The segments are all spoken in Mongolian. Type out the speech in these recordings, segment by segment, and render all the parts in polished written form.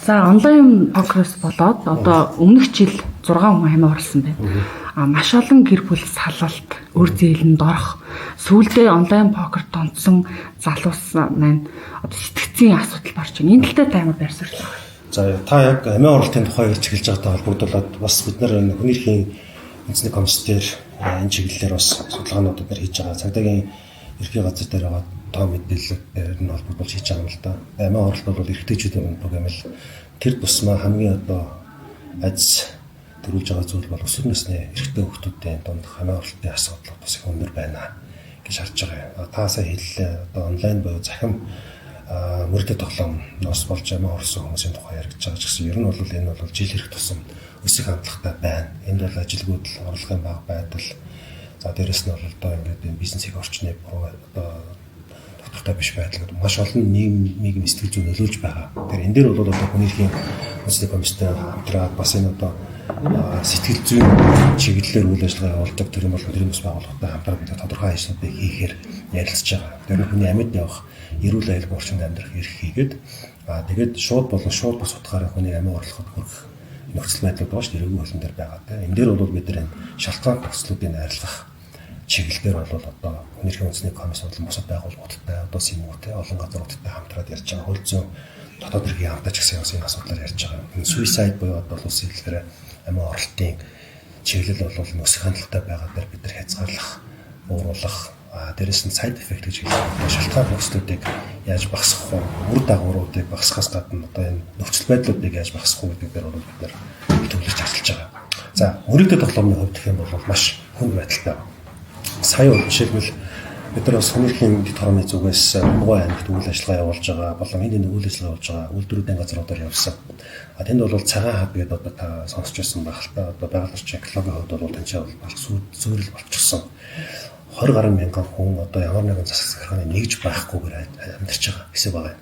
За, онлайн покероос болоод одоо өмнөх жил 6 хүн амиа оруулсан байна. А маш олон гэр бүл салалт, өр зээлэнд орох, сүүлдээ онлайн покер донтсон залуус маань одоо сэтгцийн асуудал барж байна. Энэ тал дээр та ямар байр суурь байна? За, та яг амиа оруулалтын тухай ярьж эхэлж байгаатай холбогдуулаад бас бид нар хүний эрхийн үндэсний комисс дээр энэ чиглэлээр бас судалгаанууд бид нар хийж байгаа. Цагдаагийн ерхий газар дээр байгаа тоо мэдээлэл дээр нь холбогдуулж хийж байгаа юм л да. Амиа оруулалт бол эрэгтэйчүүдийн ундаг юм л тэр тусмаа хамгийн одоо аз төрүүлж байгаа зүйл бол өсвөр насны эрэгтэй хүүхдүүдийн дунд амиа оруулалтын асуудал бас их өндөр байна гэж харж байгаа юм. Та сая хэллээ, одоо онлайн буюу захим мөрдөд тоглоомноос болж амиа оруулсан хүмүүсийн тухай яригдж байгаа ч гэсэн ер нь бол энэ бол жил хэрэг тусам өсөх хандлагатай байна. Энд бол ажилгүйдэл, орлогын бага байдал, за дээрэс нь бол одоо ингээд энэ бизнесийн орчны буруу одоо тодорхой биш байдал гэдэг маш олон нийгэм сэтгэл зүйн нөлөөлж байгаа. Тэгэхээр энэ дээр бол одоо хүний эрхийн үндэсний комисстай хамтраад бас энэ одоо сэтгэл зүйн чиглэлээр үйл ажиллагаа явуулдаг төрийн болон төрийн бус байгууллагатай хамтраад бид тодорхой ажлуудыг хийхээр ярилцж байгаа. Тэр нь хүний амьд явах, эрүүл аюулгүй орчинд амьдрах эрх хийгээд тэгээд шууд болон шууд бус утгаараа хүний амиа оруулахад хүрэх нөхцөл байдлууд байгаа шүү дээ, эрүүл хөлн дээр байгаа. Энэ дээр бол бид нар энэ шалтгаан нөхцлүүдийг арилгах чиглэлээр бол одоо хүний эрхийн үндэсний комисс болон бусад байгууллагуудтай, одоо СИМҮ-тэй, олон газруудтай хамтраад ярьж байгаа. Хууль зүйн дотоод эрхийн хамтаач гэсэн бас энэ асуудлаар ярьж байгаа. Энэ suicide буюу одоо улсын хэллэгээр амиа оруулалтын чиглэл бол өсөх хандлагатай байгаа дээр бид нар хязгаарлах, бууруулах, дээрэс нь side effect гэж хэлдэг шалтгаан нөхцлүүдийг яаж багасгах вэ? Үр дагавруудыг багасгахаас гадна одоо энэ нөхцөл байдлуудыг яаж багасгах вэ гэдэг дээр бол бид нар төвлөрч ажиллаж байгаа. За, мөрөгдөд тоглоомны хувьд гэх юм бол маш хүнд байдалтай. Сая бол жишээлбэл бид нар бас хүний эрхийн дэд хорооны зүгээс Умгай аймагт үйл ажиллагаа явуулж байгаа болон энэ үйл ажиллагаа явуулж байгаа үйлдвэрүүдийн газруудаар явсан. А тэнд бол цагаан хад гэдэг одоо та сонсч байсан байх л та. Одоо байгаль орчин экологийн хувьд бол тэнцээ бол сүйрэл болчихсон. 20 гаруй мянган хүн одоо ямар нэгэн засаг захиргааны нэгж байхгүйгээр амьдарч байгаа хэсэг байгаа юм.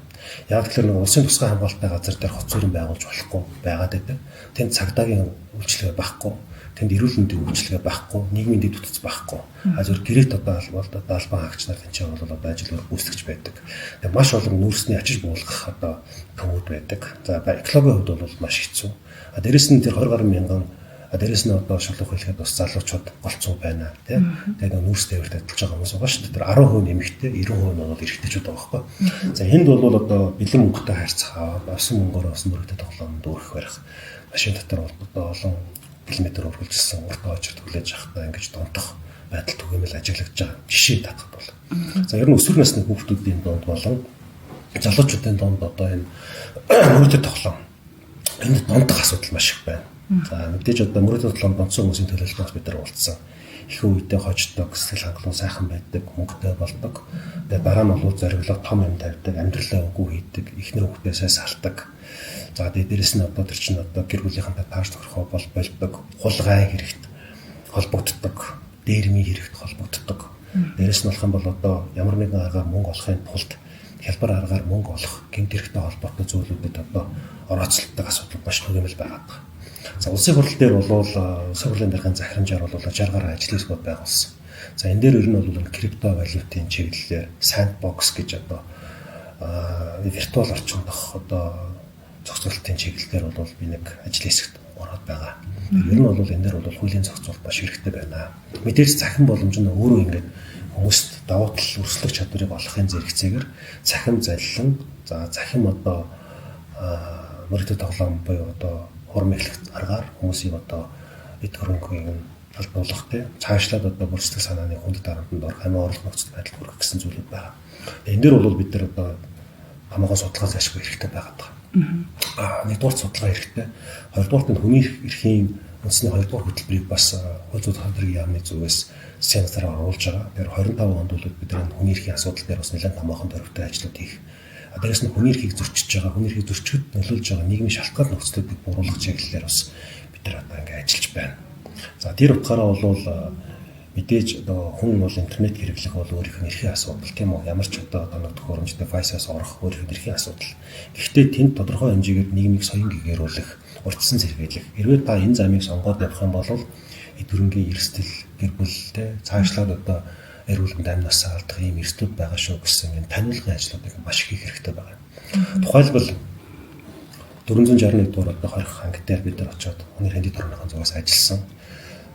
Яг тэгэхээр нэг улсын тусгай хамгаалалттай газар дээр хот суурин байгуулж болохгүй байгаад байдаг. Тэнд цагдаагийн үйлчилгээ байхгүй, тэнд эрүүл мэндийн үйлчилгээ байхгүй, нийгмийн дэд бүтц байхгүй. А зөв гэрээт одоо албал одоо албан хаагч нар тэнцээ бол одоо ажил өөр гүйцэтгэж байдаг. Тэгээ маш олон нүүрсний ачиж буулгах одоо төвүүд байдаг. За, экологийн хувьд бол маш хэцүү. А дээрэс нь тэр 20 гаруй мянган, а дээрэс нь одоо шулуух хэлэхэд бас залуучууд голцоо байна тий. Тэгээд нүүрс дээвэрт ажиллаж байгаа хүмүүс байгаа шүү дээ. Тэр 10% нэмэгтэй, 90% нь бол эрэгтэйчүүд байгаа байхгүй. За, энд бол одоо бэлэн мөнгөтэй харьцах аваад авсан мөнгөөр бас мөрөгтэй тоглоомд өөрөх барих, машин дотор бол одоо олон километр үргэлжилсэн урт очир түлээж явахдаа ингэж донтох байдал түгээмэл ажиглагдж байгаа. Жишээ татхад бол. За, ер нь өсвөр насны хүүхдүүдийн дунд болон залуучуудын дунд одоо энэ мөрөдөд тоглоом энд донтох асуудал маш их байна. За, мэдээж одоо мөрөдөд тоглоом донтсон хүмүүсийн төлөөлөлтөөр бид нар уулзсан. Ихэнх үедээ хождог, сэтгэл хангалуун сайхан байдаг, мөнгөтэй болдог. Тэгээ дараа нь бол зориглоо том юм тавьдаг, амьдралаа үгүй хийдэг, эхнэр хүүхдээсээ салдаг. За, тэгээ дээрэс нь одоо тэр чинь одоо гэр бүлийнхэнтэй тааш тохирохоо бол болдог, хулгай хэрэгт холбогддог, дээрмийн хэрэгт холбогддог. Дээрэс нь болох юм бол одоо ямар нэгэн аргаар мөнгө олохын тулд хялбар аргаар мөнгө олох гэмт хэрэгтэй холбоотой зүйлүүдэд одоо орооцолдог асуудал маш түгээмэл байгаад байгаа. За, улсын хурал дээр бол улсын хурлын даргын захирамжаар бол 60 гаруй ажлын хэсгүүд байгуулсан. За, энэ дээр ер нь бол крипто валютын чиглэлээр sandbox гэж одоо виртуал орчинд дох одоо зохицуулалтын чиглэлээр бол би нэг ажлын хэсэгт ороод байгаа. Ер нь бол энэ дээр бол хуулийн зохицуулалт маш хэрэгтэй байна. Мэдээж захин боломж нь өөрөө ингээд хүмүүст давуу тал өрсөлдөх чадварыг олохын зэрэгцээгээр цахим заллан, за захим одоо мөрөдөд тоглоом буюу одоо хурам эхлэх аргаар хүмүүсийг одоо эд хөрөнгийг нь алдуулах тий цаашлаад одоо бүр сэтгэл санааны хүнд дарамтанд орох, амиа оруулах нөхцөл байдал хүргэх гэсэн зүйлүүд байгаа. Энэ дээр бол бид нар одоо хамаагүй судалгаа зайлшгүй хэрэгтэй байгаад байгаа. Нэгдүгээр судалгаа хэрэгтэй. Хоёрдугаарт нь хүний эрхийн үндэсний хоёрдугаар хөтөлбөрийг бас хууль зүйн хамтран яамны зүгээс сенсороор оруулж байгаа. Тэр 25 онд бол бид нар хүний эрхийн асуудал дээр бас нэлээд томоохон дөрвтэй ажлууд хийх. Дээрээс нь хүний эрхийг зөрчиж байгаа, хүний эрхийг зөрчихэд нөлөөлж байгаа нийгмийн шалтгаан нөхцлүүдийг бууруулах чиглэлээр бас бид нар одоо ингэ ажиллаж байна. За, тэр утгаараа бол мэдээж одоо хүн бол интернет хэрэглэх бол өөрийнх нь эрхийн асуудал тийм үү? Ямар ч одоо нэг төхөөрөмж девайсаас орох өөрийнх нь эрхийн асуудал. Гэхдээ тэнд тодорхой хэмжээгээр нийгмийг соён гэгэрүүлэх, урьдчилан сэргийлэх. Хэрвээ та энэ замыг сонгоод явах юм бол эд хөрөнгийн эрсдэл, гэр бүлтэй цаашлаад одоо эрүүл мэнд амь насаа алдах ийм эрсдлүүд байгаа шүү гэсэн энэ таниулгын ажлуудыг маш их хийх хэрэгтэй байгаа. Тухайлбал 461 дугаар одоо хорих анги дээр бид нар очиод хүний хэнди дорныхон зугаас ажилласан.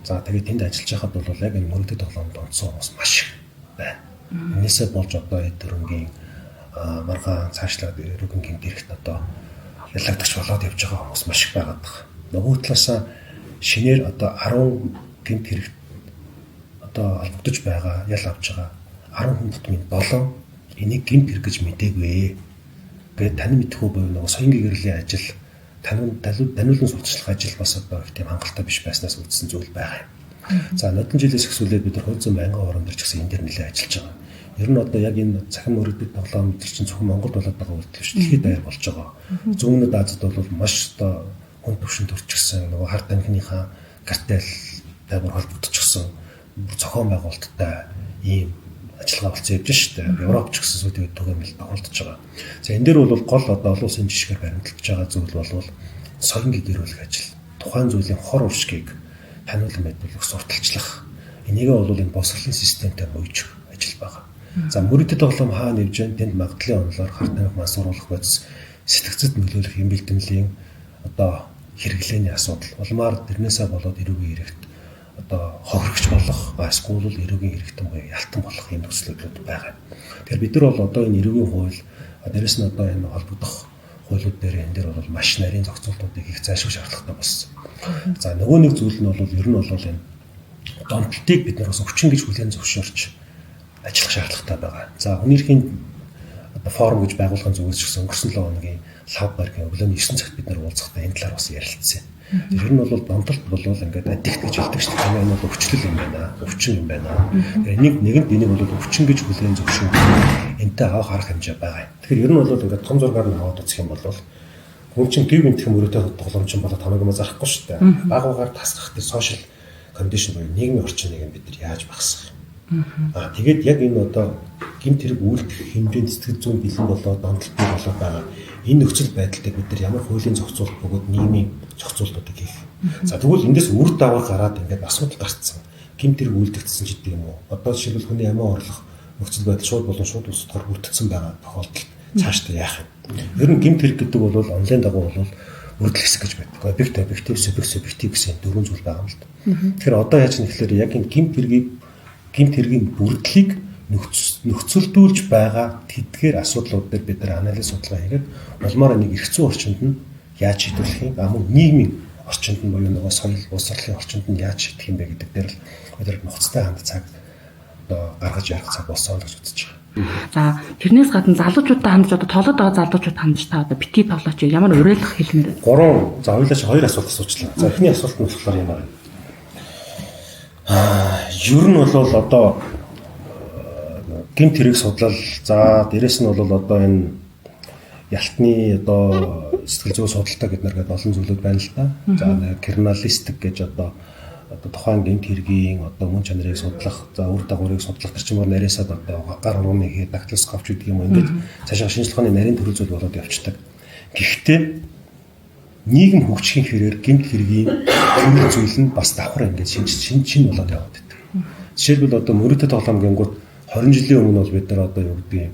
За тэгээд тэнд ажиллаж байхад бол яг энэ мөрөгдөд тоглоомд онцсон хүмүүс маш их байна. Энээсээ болж одоо эд хөрөнгийн маргаан цаашлаад эрүүгийн гэмт хэрэгт одоо ялагдагч болоод явж байгаа хүмүүс маш их байгаад байгаа. Нөгөө талаасаа шинээр одоо 10 гэмт хэрэгт одоо холбогдож байгаа, ял авч байгаа 10 хүн тутмын 7 энийг гэмт хэрэг гэж мдээгүй. Ингээд тань мэдхгүй буюу нөгөө соён гэрлийн ажил, таниулан сурталчлах ажил бас одоо их тийм хангалттай биш байснаас үүдсэн зүйл байгаа юм. За нодон жилээс эхлүүлээд бид нар хуулийн зүйн байнгын орон дээр ч гэсэн энэ дэр нэлээд ажиллаж байгаа. Ер нь одоо яг энэ цахим мөрөгдөд тоглоом төр чинь зөвхөн Монголд болоод байгаа үйлдэл биш, дэлхийд даяар болж байгаа. Зүүн өмнөд Азид бол маш одоо хүн төвшөнд төрчихсөн нөгөө хар тамхиныхаа картелтай бүр холбогдчихсон зохион байгуулалттай ийм ажиллагаа болсон явж штэ. Европ ч гэсэн сүүлийн үед түгээмэл тохиолдож байгаа. За энэ дээр бол гол одоо олон улсын жишгээр баримталж байгаа зүйл бол соён гэрүүлэх ажил. Тухайн зүйлийн хор уршгийг таниулан мэдүүлэх, сурталчлах. Энийгээ бол энэ босголын системтэй буйж ажил байгаа. За мөрөдөд тоглоом хаана явж байна? Тэнд магадлалын онолоор хар тамхи мансууруулах бодис сэтгцэд нөлөөлөх юм бэлтгэлийн одоо хэрэглээний асуудал. Улмаар тэрнээсээ болоод эрүүгийн хэрэгт одоо хохирогч болох, эсвэл бол эрүүгийн хэрэгтэн буюу ялтан болох юм төслүүд байгаа. Тэгэхээр бид нар бол одоо энэ эрүүгийн хууль, дээрэс нь одоо энэ холбогдох хуулиуд дээр энэ дээр бол маш нарийн зохицуултуудыг хийх зайлшгүй шаардлагатай болсон. За нөгөө нэг зүйл нь бол ер нь бол энэ донтолтыг бид нар бас өвчин гэж хүлээн зөвшөөрч ажиллах шаардлагатай байгаа. За хүний эрхийн одоо форум гэж байгуулгын зүгээс ч гэсэн өнгөрсөн 7 хоногийн лав баргийн өглөөний 9 цагт бид нар уулзахдаа энэ талаар бас ярилцсан. Тэр нь бол донтолт бол ингээд аддикт гэж хэлдэг шүү дээ. Энэ бол өвчлөл юм байна. Өвчин юм байна. Тэгэхээр энийг нэгэнд энийг бол өвчин гэж хүлээн зөвшөөрөх энтэй авах арга хэмжээ байгаа юм. Тэгэхээр ер нь бол ингээд том зургаар нь аваад үзэх юм бол хүн чинь гэв гинтэх мөрөөдөө тоглоом чинь болоод хамаагүй зарахгүй шүү дээ. Баг багаар тасгах тэр social condition буюу нийгмийн орчныг бид нар яаж багасгах юм. Аа тэгээд яг энэ одоо гэмт хэрэг үйлдэх хэмжээнд сэтгэл зүйн бэлэн болоод донтолт бий болоод байгаа энэ нөхцөл байдалтай бид нар ямар хуулийн зохицуулт бөгөөд нийгмийн зохицуултуудыг хийх. За тэгвэл эндээс үр дагавар гараад ингээд асуудал гарцсан. Гэмт хэрэг үйлдэгдсэн ч гэдэг юм уу. Одоо жишээлбэл хүний амиа орлох нөхцөл байдал шууд болон шууд ус утгаар бүрдсэн байгаа тохиолдолд цаашдаа яах юм. Ер нь гэмт хэрэг гэдэг бол онлайн дагуу бол мөрдөл хэсэг гэж байдаг. Объект, объектив, субъект, субъектив гэсэн дөрвөн зүйл байгаа юм л да. Тэгэхээр одоо яаж нэхлээр яг энэ гэмт хэргийн бүрдлийг нөхцөлдүүлж байгаа тэдгээр асуудлууд дээр бид нар анализ судалгаа хийгээд улмаар нэг эрх зүйн орчинд нь яаж шийдвэрлэх юм, мөн нийгмийн орчинд нь буюу нөгөө соёл, боловсролын орчинд нь яаж шийдэх юм бэ гэдэг дээр л бид нар нухацтай ханд цаг одоо гаргаж ярих цаг болсон л гэж үзэж байгаа. За тэрнээс гадна залуучуудтай хандж одоо тоглоод байгаа залуучууд хандж та одоо бити тоглооч ямар уриалга хэлмээр вэ? 3 за хоёулаа чи хоёр асуулт асуучлаа. За эхний асуулт нь болохоор юм байна. Ер нь бол одоо гэмт хэрэг судлал, за дээрэс нь бол одоо энэ ялтны одоо сэтгэл зүйн судалтай бид нар гэдэг олон зүйлүүд байна л да. За криминалистик гэж одоо тухайн гэмт хэргийн одоо мөн чанарыг судлах, за үр дагаврыг судлах тэр чинь нарийсаад одоо гар хурууны хээ дактилоскоп гэдэг юм уу ингээд цаашаа шинжилгээ ухааны нарийн төрөл зүйл болоод явцдаг. Гэхдээ нийгэм хөгжихийн хэрээр гэмт хэргийн төрөл зүйл нь бас давхар ингээд шин болоод яваад байдаг. Жишээлбэл одоо мөрөдө тоглоом гингүүт 20 жилийн өмнө бол бид нар одоо юу гэдгийг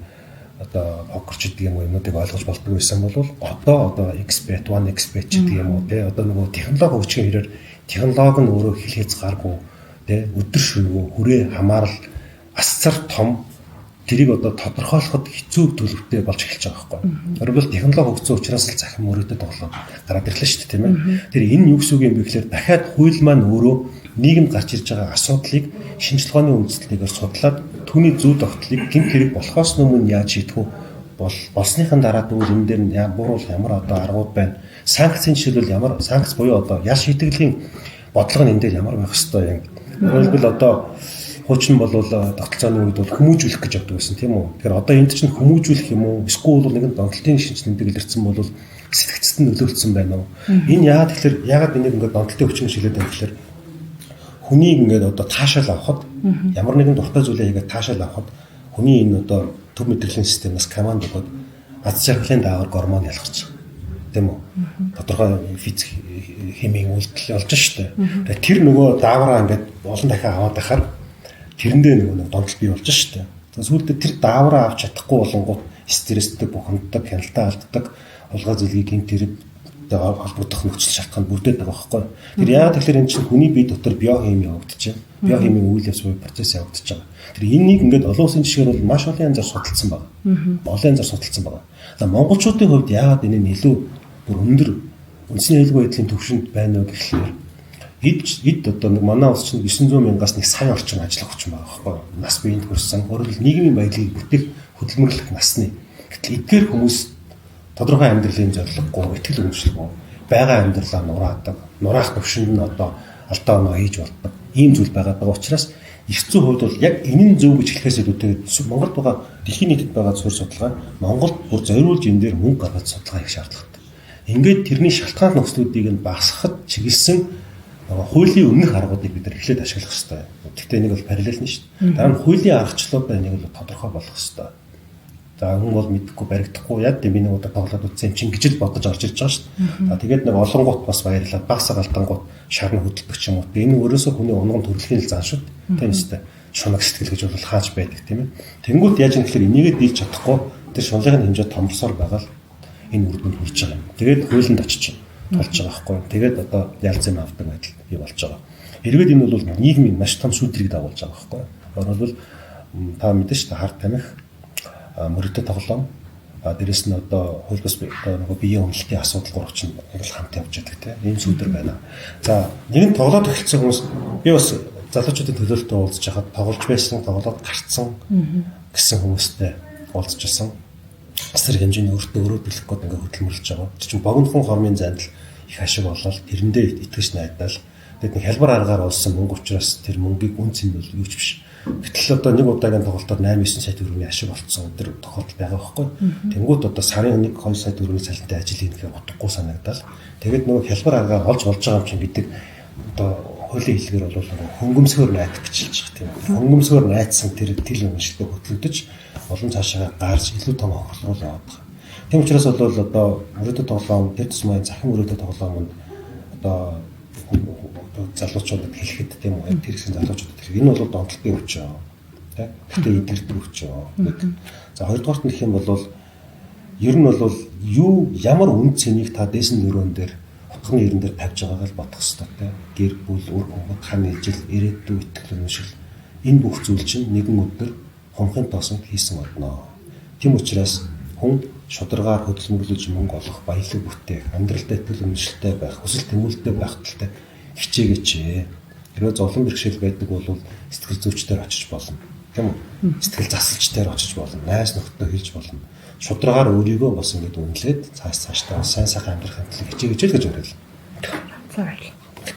одоо покер ч гэдэг юм уу юмнуудыг ойлгож болдгоо байсан бол одоо Xbet, 1xBet ч гэдэг юм уу те одоо нөгөө технологи хөгжихийн хэрээр технологи нь өөрөө хил хязгааргүй те өдөр шөнөгүй хүрээ хамаарал асар том тэрийг одоо тодорхойлоход хэцүү төлөвтэй болж эхэлж байгаа байхгүй. Өөрөөр технологи хөгжсөн учраас л захин мөрөөдөд тоглоом гараад ирлээ шүү дээ тийм ээ. Тэр энэ юу гэсэн үг юм бэ гэхээр дахиад хууль маань өөрөө нийгэмд гарч ирж байгаа асуудлыг шинжилгээ ухааны үндэслэлээр судлаад түүний зөв тогтлыг гэмт хэрэг болохоос өмнө яаж шийдэх вэ? Болсныхан дараа тэгвэл энэ дээр буруул ямар одоо аргууд байна? Санкцын жишээлбэл ямар санкц буюу одоо ял шийтгэлийн бодлого нь энэ дээр ямар байх ёстой юм? Өөрөлдвөл одоо хуучин бол тогтолцооны үед бол хүмүүжүүлэх гэж явдаг байсан тийм үү? Тэгэхээр одоо энд чинь хүмүүжүүлэх юм уу? Эсвэл бол нэгэн донтолтын шинж тэмдэг илэрсэн бол сэтгцэд нь нөлөөлсөн байна уу? Энэ яагаад тэгэхээр яагаад энийг ингээд донтолтын хүчин гэж хэлээд байна гэхээр хүнийг ингээд одоо таашаал авахад ямар нэгэн дуртай зүйлээ хийгээд таашаал авахад хүний энэ одоо төв мэдрэлийн системээс команд өгөөд аз жаргалын даавар гормон ялгарч байгаа. Тийм үү? Тодорхой физик химийн үйлдэл болж штэ. Тэгээ тэр нөгөө даавраа ингээд олон дахин аваад байхаар тэрэндээ нөгөө нэг донтол бий болж штэ. Сүүлдээ тэр даавраа авч чадахгүй болонгууд стресстэй, бухимддаг, хяналтаа алддаг, хулгай зэлгийг гэмт хэрэг холбогдох нөхцөл шалтгаан бүрдээд байгаа байхгүй. Тэр яагаад тэгэхээр энэ чинь хүний бие дотор биохими явагдаж байна. Биохимийн үйл явц буюу процесс явагдаж байгаа. Тэр энэнийг ингээд олон улсын жишгээр бол маш олон янзаар судалсан байна. Олон янзаар судалсан байна. За монголчуудын хувьд яагаад энэ нь илүү бүр өндөр үндсний аюулгүй байдлын түвшинд байна вэ гэхлээр эд одоо нэг манай улс чинь 900 мянгаас нэг сая орчим ажиллах хүчин байгаа байхгүй. Нас биеинд хүрсэн. Өөрөөр хэлбэл нийгмийн баялагийг бүтээх хөдөлмөрлөх насны. Гэтэл эдгээр хүмүүс тодорхой амьдралын зорилгогүй, итгэл үнэмшилгүй байгаа амьдралаа нураадаг. Нураах төвшөнд нь одоо алдаа оноо хийж болдог. Ийм зүйл байгаа учраас их зүйн хувьд бол яг энэ нь зөв гэж хэлэхээс илүүтэйгээр Монголд байгаа дэлхийн нийтэд байгаа суурь судалгаа Монголд бүр зориулж энэ дээр мөнгө гаргаж судалгаа хийх шаардлагатай. Ингээд тэрний шалтгаан нөхцлүүдийг нь багасгахад чиглэсэн хуулийн өмнөх аргуудыг бид нар эхлээд ашиглах хэрэгтэй. Гэхдээ энийг бол параллел нь шүү дээ. Дараа нь хуулийн аргачлалуудаа энийг бол тодорхой болгох хэрэгтэй. За хүн бол мэдэхгүй баригдахгүй яа гэм би нэг удаа тоглоод үзсэн юм чинь гэж л бодож орж ирж байгаа шүү дээ. За тэгээд нэг олонгууд бас баярлаад багсаа галдангууд шарна хөдөлдөг ч юм уу. Энэ өөрөөсөө хүний унган төрөлхийн л зан шүү дээ. Тийм үстэй. Шунаг сэтгэл гэж бол хааж байдаг тийм ээ. Тэнгүүт яаж юм гэхээр энийгээ дийлж чадахгүй тэр шунлын хэмжээ томрсоор байгаа л энэ үр дүнд хүрч байгаа юм. Тэгээд хуулинд очиж болж байгаа байхгүй. Тэгээд одоо ялц юм авдаг байдал бий болж байгаа. Эргээд энэ бол нийгмийн маш том шүүдрийг дагуулж байгаа байхгүй. Өөрөөр хэлбэл та мэдэн шүү дээ, харт тамхи, мөрөдө тоглоом, дээрэс нь одоо хууль бус одоо нөгөө биеийн үнэлтийн асуудал гурав чинь яг л хамт явж байдаг тийм ийм сүүдэр байна. За нэг нь тоглоод эхэлсэн хүмүүс би бас залуучуудын төлөөлөлтөд уулзж байхад тоглож байсан, тоглоод гарцсан гэсэн хүмүүстэй уулзж байсан. Бас тэр хэмжээний өөртөө өрөө төлөх гээд ингээ хөдөлмөрлөж байгаа. Тэр чинь богинохон хормын зайд л их ашиг болол тэрэндээ итгэж найдаал. Тэгээд нэг хялбар аргаар олсон мөнгө учраас тэр мөнгийг үн цэн бол юу ч биш. Гэтэл одоо нэг удаагийн тоглолтоор 8 9 сая төгрөгийн ашиг болцсон өдөр тохиолдол байгаа байхгүй. Тэнгүүд одоо сарын 1 2 сая төгрөгийн цалинтай ажил хийхээр утгагүй санагдал. Тэгээд нөгөө хялбар аргаар олж болж байгаа юм чинь гэдэг одоо хуулийн хэллэгээр бол нөгөө хөнгөмсгөр найдах гэж хэлж байгаа тийм. Хөнгөмсгөр найдсан тэр тэл үнэмшилтэй хөтлөгдөж олон цаашаа гарч илүү том хохирол руу яваад байгаа. Тийм учраас бол одоо мөрөөдө тоглоом тэр тусмаа захин мөрөөдө тоглоомонд одоо залуучуудад хэлэхэд тийм үү, тэр хэсгийн залуучуудад хэлэх энэ бол донтолтын өвчин тий. Гэхдээ эдгэрдэг өвчин нэг. За хоёрдугаарт нь гэх юм бол ер нь бол юу ямар үн цэнийг та дээсэн нөрөөн дээр утганы ерэн дээр тавьж байгаагаа л бодох хэрэгтэй тий. Гэр бүл, үр хөвгүүд, хан ижил, ирээдүй, итгэл үнэмшил энэ бүх зүйл чинь нэгэн өдөр хумхын тоосонд хийсэн одноо. Тийм учраас хүн шударгаар хөдөлмөрлөж мөнгө олох, баялаг бүтээх, амьдралдаа итгэл үнэмшилтэй байх, хүсэл тэмүүлэлтэй байх талтай хичээгээч. Хэрвээ зовлон бэрхшээл байдаг бол сэтгэл зүйчдээр очиж болно. Тийм үү? Сэтгэл засалч дээр очиж болно. Найз нөхдөд хэлж болно. Шударгаар өөрийгөө бас ингэж үнэлээд цааш цаашдаа сайн сайхан амьдрахын төлөө хичээгээч л гэж уриална. За баярлалаа.